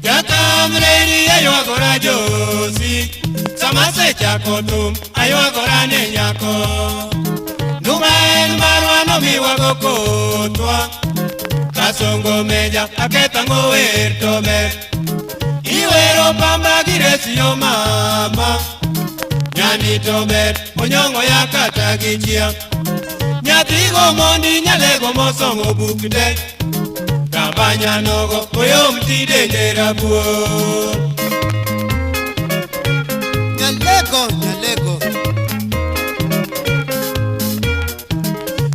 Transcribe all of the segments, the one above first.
Jakamreri aywagora josi sama asechako thum aywagora ne nyako Nduma en marwa nomiwago kothwa Kasongo meja akethango wer to ber Iwero pamba gi resi yo mama Nyani to ber onyong'o ya kata gi chia Nyathi go mondi nyalego mosomo buk te Kabanya nogo oyom tidende rabuor Nyalego, nyalego.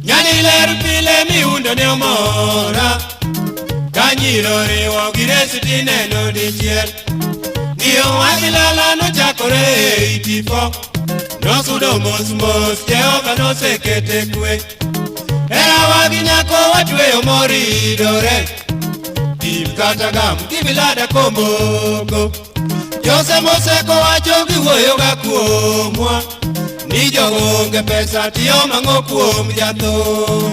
Nyani ler pile miundo ne omora Ka nyiro riwo gi resi tineno dichiel Ng'iyo wach lala nochakore e 84 Nosudo mos mos Jehova nosekete kwe Herawa gi nyako watweyo moridore Tim kata gam gibilada komoko Jose Moseko wacho giwuoyo ga kuomwa Ni jogo onge pesa tiyo mang'o kuom jathum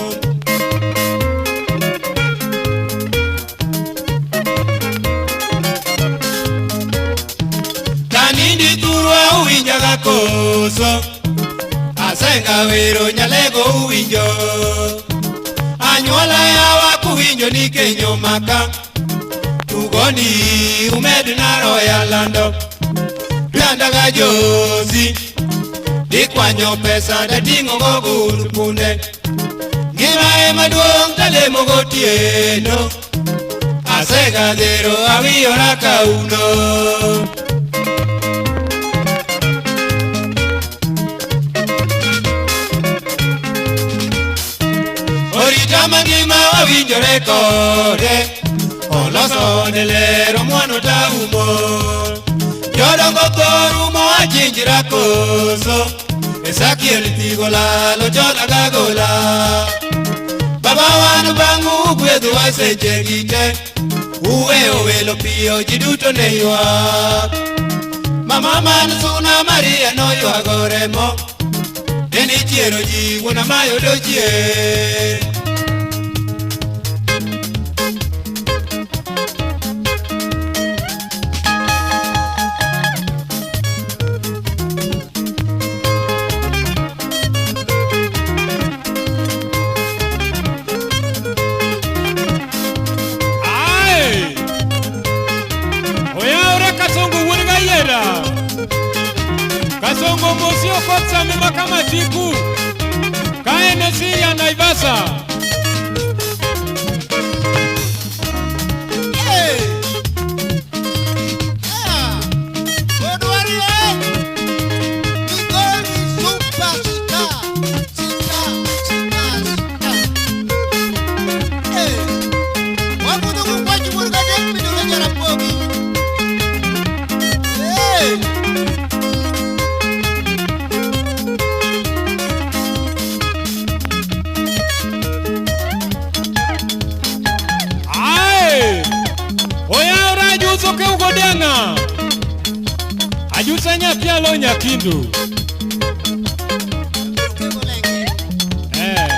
Kanindi thurwa uwinjaga koso Asenga wero nyalego uwinjo Anyuola yawa kuwinjo ni kenyo maka Tugoni umed naroya lando Twandaga josi Dikwanyo pesa dating'o go gund punde Ngima ema duong' talemo gotieno Asegadhero awiyora kauno Orita mangima wawinjore kode Oloso ode ler omwono taumo Jodongo thorumo achinjra koso Ezekiel thigo lalo chola gagola Baba wan bang'u ugwedhowa seche gi te Uweyo welo piyo ji duto ne ywak Mama man Suna Maria noywago remo Ne nichiero ji wuon amayo dochier Ae! Oyawre Kasongo wuod Gayieda. Kasongo mosi okot sami makamatiku. Ka en e Siria Naivasha. Hey! Yeah! Odwarie! Migori superstar! Star, star, star. Hey! Wabudho kukwach wuod gadek midolo Jaramogi. Hey! Ae! Oyawre ajuso keugo diang'a. Ajusa nyathi alo nyakindu. Eh.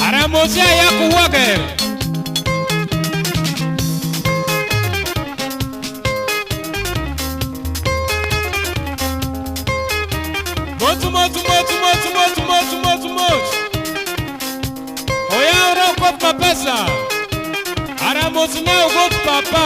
Aramosi ayaku wager. Motu motu motu motu motu motu motu motu. Oyawre okot mapesa. Aramosi ne ogot papa.